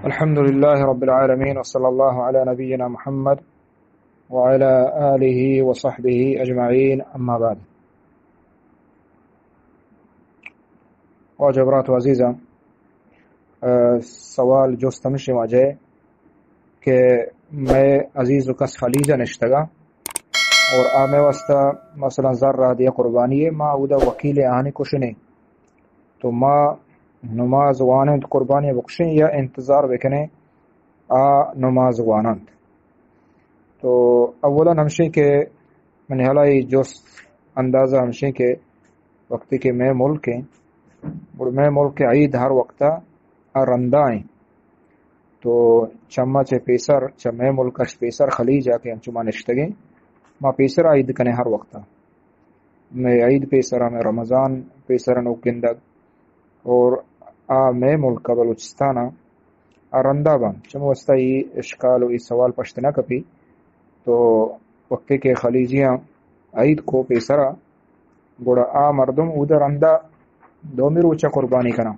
الحمد لله رب العالمين، وصلى الله على نبينا محمد وعلى آله وصحبه أجمعين، أما بعد. واجہ برات و عزیزاں، اہ، سوال جست ہمشی واجہ کہ مئے عزیز و کس خلیج ءَ نشتگا اور آ مئے واسطہ مثلاً زر را دیا قربانی ہے، ما اودا وکیل آہانی کشنے، تو ما نماز وانیں تو قربانی بکشیں یا انتظار بکنیں آ نماز واننت؟ تو اولاً ہمشیں کہ من حالا یہ جست اندازہ ہمشیں کہ وقتی کہ مئے ملک ہیں، اور مئے ملک عید ہر وقتا آ رندا ہیں، تو چما چہ پیسر، چہ مئے ملک اش پیسر خلیج ءَ کہ انچو ما نشتگیں، ما پیسر عید کنیں ہر وقتا. مئے عید پیسر، مئے رمضان پیسر نوک گندگ، اور آ مئے ملک بلوچستان آ رندا بان. چم واسطہ ای اشکال و ای سوال پشت نہ کپی. تو وقتی کہ خلیجیاں عید کو پیسرا، گڑا آ مردم اود رندا دومی روچا قربانی کناں،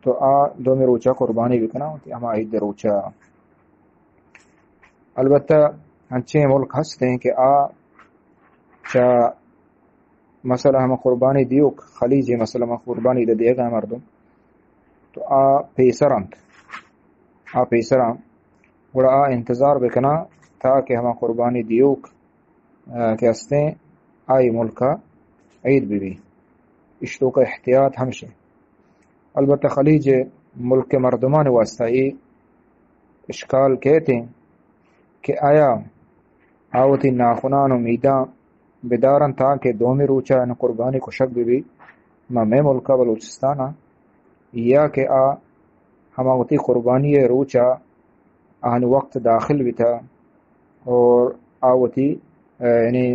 تو آ دومی روچا قربانی بکناں، وتی ہما عید روچا. البتہ انچیں ملک ہستیں کہ آ چا مثلا ہما قربانی دیوک، خلیجی مثلا ہما قربانی دے دیگا مردم، تو آ پیسر انت، آ پیسر انت، گڑا آ انتظار بکناں تاکہ ہما قربانی دیوک، آ، کہ ہستیں آئی ملکا عید بہ بی. اشتوکا احتیاط ہمشے. البتہ خلیج ملک مردمان واسطہ ای اشکال کہتے ہیں کہ آیا آ وتی ناخنان و میداں بدارن تاکہ دومی روچا ان قربانی کشگ بہ بی، ما مئے ملکا بلوچستانا، یا کہ آ ہما وتی قربانی روچا آہن وقت داخل بیتا اور آ وتی، اہ، یعنی،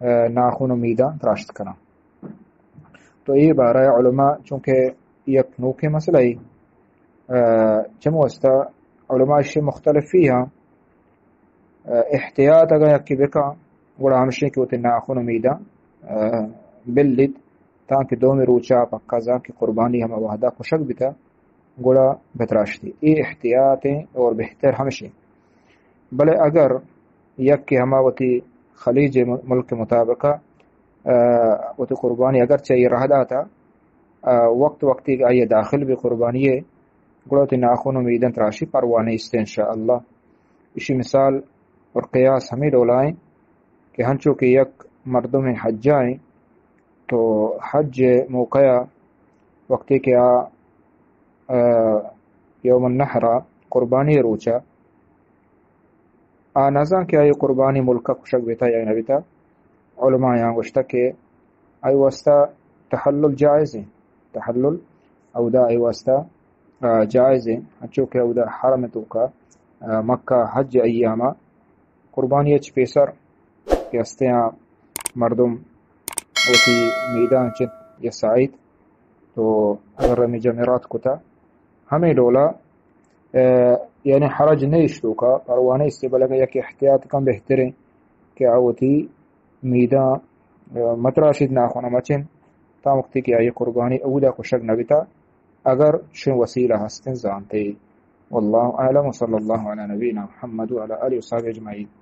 اہ، ناخن و میداں تراشت کناں. تو اے بارہ علماء چونکہ یک نوکیں مسئلہ ای، اہ، چم واسطہ علماء اشی مختلفی ہاں. اہ، احتیاط اگاں یکی بکاں، گڑا ہمشیں کہ وتی ناخن و میداں، اہ، بلیت، تانکہ دومی روچا پکا زان کہ قربانی ہما وہدا کشگ بیتا، گڑا بتراشتی. اے احتیاطیں اور بہتر ہمشیں. بلے اگر یکی ہما وتی خلیج م-، ملک مطابقا، اہ، وتی قربانی اگر چہ رہ داتا، اہ، وقت وقتی کہ آئی داخل بی قربانی، گڑا وتی ناخن و میدن تراشی پرواہ نیست انشاءاللہ. اشی مثال اور قیاس ہمیں ڈولائیں کہ ہنچو کہ یک مردم حجائیں تو حج موقع وقتی کہ آ، اہ، یوم النحر قربانی روچا آ نزان کہ آئی قربانی ملکا کشگ بیتا یا نہ بیتا. علماء یہاں گوشتا کہ آئی واسطہ تحلل جائز ہیں، تحلل اودا آئی واسطہ، آ، جائز ہیں، انچو کہ اودا حرم توکا، آ، مکہ حج ایاما قربانی اچ پیسر کہ ہستیاں مردم وتی میدان چت یا سائیت، تو اگر ہمیں جمرات کتا، ہمیں ڈولا، اہ، یعنی حرج نیست توکا، پرواہ نیست، بلکہ یک احتیاط کم بہتریں کہ آ وتی میداں، اہ، متراشید ناخن مچن، تا وقتی کہ آئی قربانی اودا کشگ نبیتا، اگر چون وسیلہ ہستن زانتے. واللہ اعلم، وصلی اللہ علی نبینا محمد وعلی آلہ وصحبہ اجمعین.